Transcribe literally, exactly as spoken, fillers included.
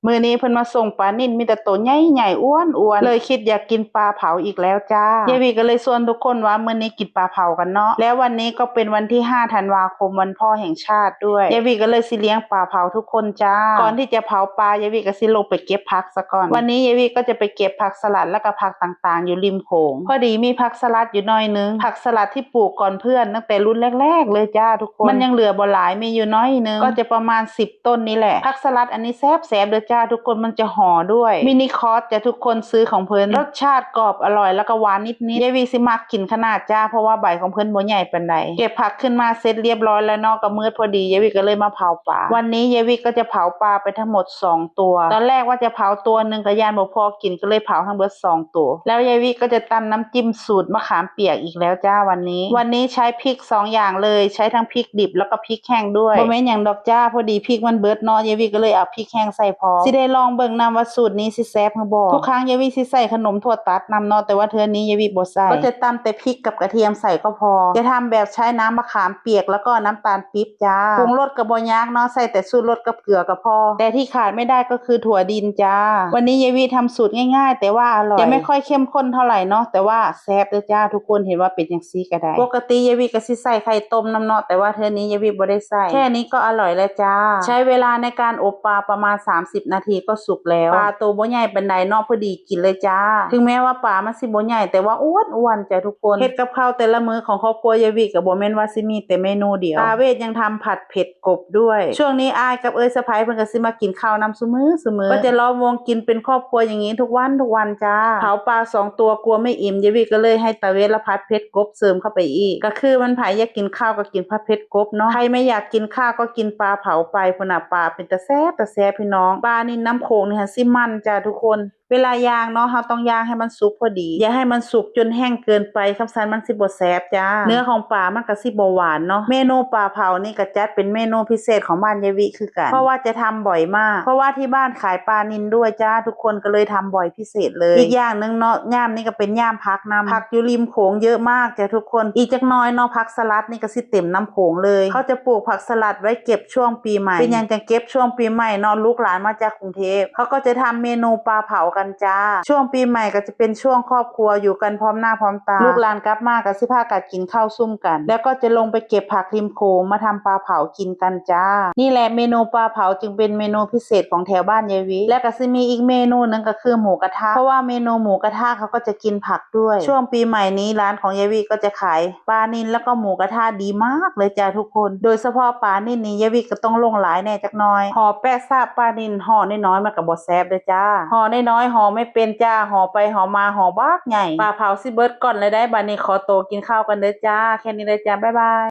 มื้อนี้เพิ่นมาส่งปลานิล มีแต่โตใหญ่ๆ อ้วนๆ เลยคิดอยากกินปลาเผาอีกแล้วจ้า ยายวีก็เลยชวนทุกคนว่ามื้อนี้กินปลาเผากันเนาะ แล้ววันนี้ก็เป็นวันที่ห้าธันวาคม วันพ่อแห่งชาติด้วย ยายวีก็เลยสิเลี้ยงปลาเผาทุกคนจ้า ก่อนที่จะเผาปลา ยายวีก็สิลงไปเก็บผักซะก่อน วันนี้ยายวีก็จะไปเก็บผักสลัดแล้วก็ผักต่างๆ อยู่ริมโขง พอดีมีผักสลัดอยู่หน่อยนึง ผักสลัดที่ปลูกก่อนเพื่อนตั้งแต่รุ่นแรกๆ เลยจ้าทุกคน มันยังเหลือบ่หลาย มีอยู่หน่อยนึง ก็จะประมาณสิบต้นนี่แหละ ผักสลัดอันนี้แซ่บๆ เด้อจ้าทุกคน มันจะห่อด้วย มินิคอสจ้าทุกคน ซื้อของเพิ่น รสชาติกรอบอร่อยแล้วก็หวานนิดๆ ยายวีสิมักกินขนาดจ้า เพราะว่าใบของเพิ่นบ่ใหญ่ปานใด เก็บผักขึ้นมาเสร็จเรียบร้อยแล้วเนาะ ก็มืดพอดี ยายวีก็เลยมาเผาปลา วันนี้ยายวีก็จะเผาปลาไปทั้งหมดสองตัว ตอนแรกว่าจะเผาตัวหนึ่งก็ย่านบ่พอกิน ก็เลยเผาทั้งเบิดสองตัว แล้วยายวีก็จะตำน้ำจิ้มสูตรมะขามเปียกอีกแล้วจ้าวันนี้ วันนี้ใช้พริกสองอย่างเลย ใช้ทั้งพริกดิบแล้วก็พริกแห้งด้วย บ่แม่นหยังดอกจ้า พอดีพริกมันเบิดเนาะ ยายวีก็เลยเอาพริกแห้งใส่พร้อม สิได้ลองเบิ่งนำว่าสูตรนี้สิแซ่บหรือบ่ ทุกครั้งยายวีสิใส่ขนมถั่วตัดนำเนาะ แต่ว่าเทื่อนี้ยายวีบ่ใส่ ก็จะตำแต่พริกกับกระเทียมใส่ก็พอ จะทำแบบใช้น้ำมะขามเปียกแล้วก็น้ำตาลปี๊บจ้า ปรุงรสก็บ่ยากเนาะ ใส่แต่ชูรสกับเกลือก็พอ แต่ที่ขาดไม่ได้ก็คือถั่วดินจ้า วันนี้ยายวีทำสูตรง่ายๆ แต่ว่าอร่อย จะไม่ค่อยเข้มข้นเท่าไหร่เนาะ แต่ว่าแซ่บเด้อจ้าทุกคน เห็นว่าเป็นจังซี่ก็ได้ ปกติยายวีก็สิใส่ไข่ต้มนำเนาะ แต่ว่าเทื่อนี้ยายวีบ่ได้ใส่ แค่นี้ก็อร่อยแล้วจ้า ใช้เวลาในการอบปลาประมาณสามสิบนาทีก็สุกแล้ว ปลาโตบ่ใหญ่ปานใดเนาะ พอดีกินเลยจ้า ถึงแม้ว่าปลามันสิบ่ใหญ่ แต่ว่าอ้วนๆ จ้าทุกคน เฮ็ดกับข้าวแต่ละมื้อของครอบครัวยายวีก็บ่แม่นว่าสิมีแต่เมนูเดียว ปาเวทยังทำผัดเผ็ดกบด้วย ช่วงนี้อ้ายกับเอื้อยสะใภ้เพิ่นก็สิมากินข้าวนำซุมื้อซุมื้อ ก็จะล้อมวงกินเป็นครอบครัวอย่างนี้ทุกวันทุกวันจ้า เผาปลาสองตัวกลัวไม่อิ่ม ยายวีก็เลยให้ตาเวทละผัดเผ็ดกบเสริมเข้าไปอีก ก็คือมันไผอยากกินข้าวก็กินผัดเผ็ดกบเนาะ ใครไม่อยากกินข้าวก็กินปลาเผาไปพุ้นน่ะ ปลาเป็นตาแซ่บตาแซ่บพี่น้อง ปลานิลน้ำโขงนี่หั้นสิมันจ้าทุกคน เวลาย่างเนาะ เราต้องย่างให้มันสุกพอดี อย่าให้มันสุกจนแห้งเกินไป คันซั้นมันสิบ่แซ่บจ้า เนื้อของปลามันก็สิบ่หวานเนาะ เมนูปลาเผานี่ก็จัดเป็นเมนูพิเศษของบ้านยายวิคือกัน เพราะว่าจะทำบ่อยมาก เพราะว่าที่บ้านขายปลานิลด้วยจ้าทุกคน ก็เลยทำบ่อยพิเศษเลย อีกอย่างหนึ่งเนาะ ยามนี้ก็เป็นยามผักนำ ผักอยู่ริมโขงเยอะมากจ้าทุกคน อีกจักหน่อยเนาะ ผักสลัดนี่ก็สิเต็มน้ำโขงเลย เขาจะปลูกผักสลัดไว้เก็บช่วงปีใหม่ เป็นหยังจังเก็บช่วงปีใหม่เนาะ ลูกหลานมาจากกรุงเทพ เขาก็จะทำเมนูปลาเผากันจ้า ช่วงปีใหม่ก็จะเป็นช่วงครอบครัวอยู่กันพร้อมหน้าพร้อมตา ลูกหลานกลับมาก็สิพากันกินข้าวซุ่มกัน แล้วก็จะลงไปเก็บผักริมโขงมาทำปลาเผากินกันจ้า นี่แหละเมนูปลาเผาจึงเป็นเมนูพิเศษของแถวบ้านยายวิ และก็สิมีอีกเมนูหนึ่งก็คือหมูกระทะ เพราะว่าเมนูหมูกระทะเขาก็จะกินผักด้วย ช่วงปีใหม่นี้ร้านของยายวิก็จะขายปลานิลแล้วก็หมูกระทะดีมากเลยจ้าทุกคน โดยเฉพาะปลานิลนี่ยายวิก็ต้องหลงใหลแน่จักหน่อย ห่อแปะซะปลานิลห่อน้อยๆ มันก็บ่แซ่บเด้อจ้า ห่อน้อยๆ ห่อไม่เป็นจ้า ห่อไปห่อมาห่อบักใหญ่ ปลาเผาสิเบิดก่อนเลยได้ บัดนี้ขอโตกินข้าวกันเด้อจ้า แค่นี้เลยจ้า บ๊ายบาย